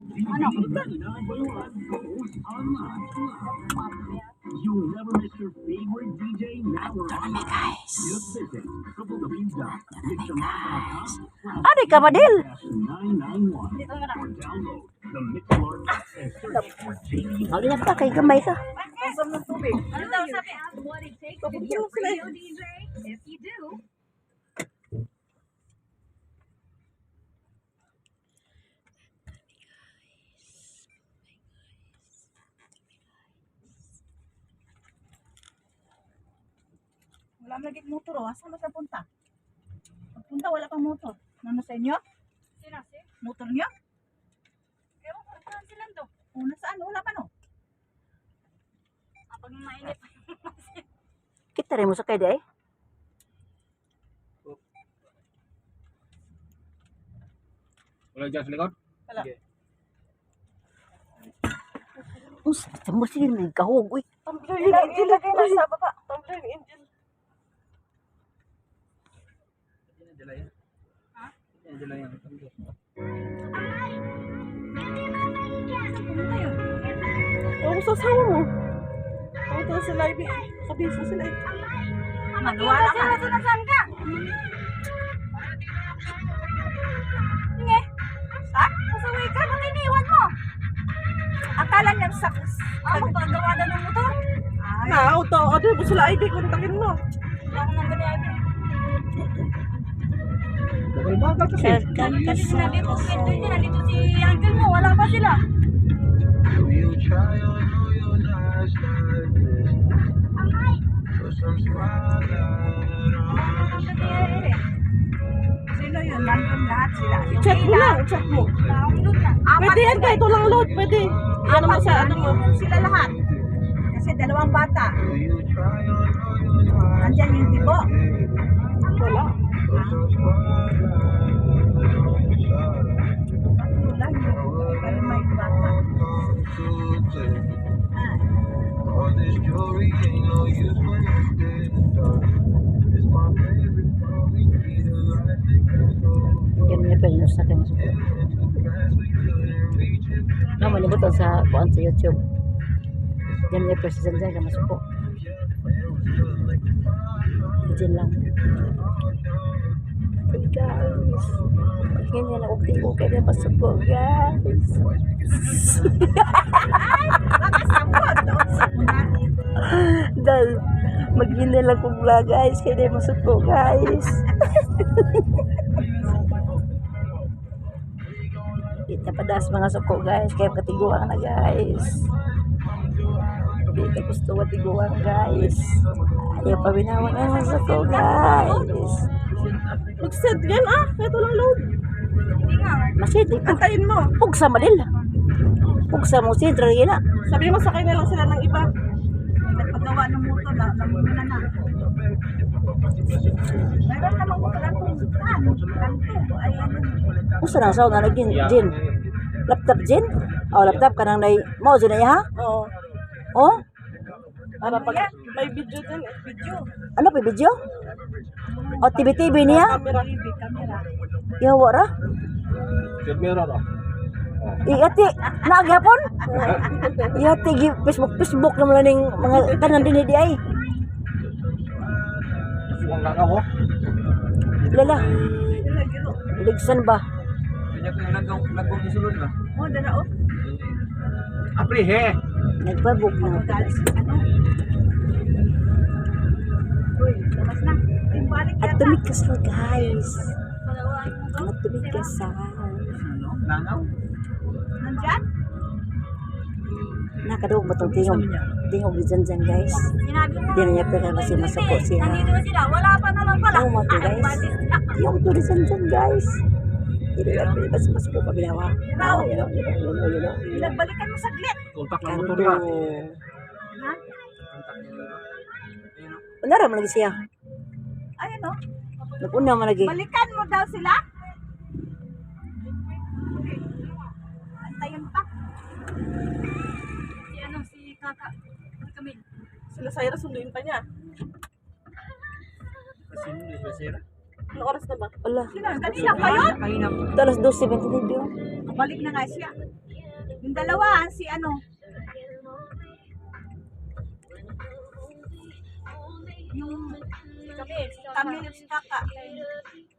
Ano? Kami, guys. Kami, guys. Ano ka, Madil? Dito na lang. Alin pa kay gamay ka. Ano daw sabi? What it takes to be a radio DJ? If you do, Wala man lagi motor oh. Asa man siya punta? Pagpunta wala pang motor. Nano sa inyo? Sila, si? Motor niyo? Ewan ko, saan sila do? O nasaan? Wala pa no? Kapag mainit pa yung masin. Kita rin mo sa kay day. Wala dyan sa likod? Wala. Sige. Unsa ba mo sige may kahog uy. Tumbler ni Angel. Ilagay na sa baba. Tumbler ni Angel. Hindi na dala yan. Ha? Hindi na dala yan. Saan pumunta yun? Ewan ko sa asawa mo. Pumunta na sila, Ivy. Nakabisa sila. Eh. Maniwala ka. Sila, sila, saan ka? Nge? Ha? Pasaway ka, ba't iniwan mo? Akala niya sa... Ah, magpagawa daw ng motor. Ay, Na, auto. Order mo sila, Ivy. Kontakin mo. Wala akong number ni Ivy. Bagal-bagal kasi. Kasi sinabi ko, kwento yun, nandito si uncle mo, wala pa sila. Do you try on all your nights like this? Put some spotlight on us. Sino yun? Nandun lahat sila. Yung Chat mo ila, lang. Chat mo. Download na. Apat Pwede yan, sila. kahit walang load. Pwede. Ano mo Apat sa ano mo. nandun sila lahat. Kasi dalawang bata. Do you try on all your nights Nandyan yung tipo. Wala. Put some spotlight on us. Tatlo lang yun. Iba lima yung bata. To take. All this jewelry ain't no use when it's dead and dark. It's my favorite part. We see the lights that go so Yan niya pero sa kay masuko. too fast. We couldn't reach it. Na manibutan sa kuan sa YouTube. Yan niya pero sa dyan ka masuko. Diyan lang. Hey guys. Ganyan lang og tingog kay masuko, guys. Baka sabot. Doon sa una. Dahil maghina lang kong vlog, guys, kay di masuko, guys. Di na padas mga suko, guys, kaya katiguan na, guys. Di ka gusto matiguan, guys. Ayaw pa binawan ang mga suko, guys. Mag-send yan ah. Kahit walang load. Hindi nga. Masit, Antayin mo. pugsa malil. Pugsa mo sidra na. Sabi mo, sakay na lang sila ng iba. Nagpagawa ng motor na namumuna na. Meron namang motor ang ano, kanto. Ay, ano. Usa na sa na nagin jin. Laptop jin? Oh, laptop kanang nay mao jud na iya, ha? Oo. Oh, Para pag may video din eh. Video. ano pa video? O TV TV niya? Camera. TV, camera. Yawa ra. Sir Miro to. Iati, nagyapon? Iati, gi Facebook, Facebook naman ning mga kanan din di ay. Huwag ka ko. Lala, Sila, giro. ligsan ba? Ganyan ko yung lagong isulod ba? Oh, dara oh. Apre, he! Nagpabog na. Magalis ano. Uy, labas na. Yung balik At yata. tumikas na, guys. Dalawa ang motor. At tumikas sa. Langaw? Nandyan? Nakadawag ba itong tingog? Tingog di dyan dyan, guys. Sinabi mo. Di na niya pera kasi masuko siya. Nandito na sila, wala pa naman pala. Yung mga to, guys. Yung to di dyan dyan, guys. Di na niya pera kasi masuko kabilawa. Oh, you know. Pinagbalikan mo saglit. Kontak lang motor Kanto. na. Ha? Kontak niya ba? Ayun o. Una ra man lagi siya. Ayun oh. Naguna man lagi. Balikan mo daw sila. Antayin pa. Si ano, si Kaka. Si Camille. Sila Cyrus, sunduin pa niya. Kasi hindi sila sira. Ano oras na ba? Wala. Sino? Kanina pa yun? Kanina. Ito alas 12.29 yun. Balik na nga siya. Yung dalawa, si ano. Yung Si Camille. Camille at si Kaka.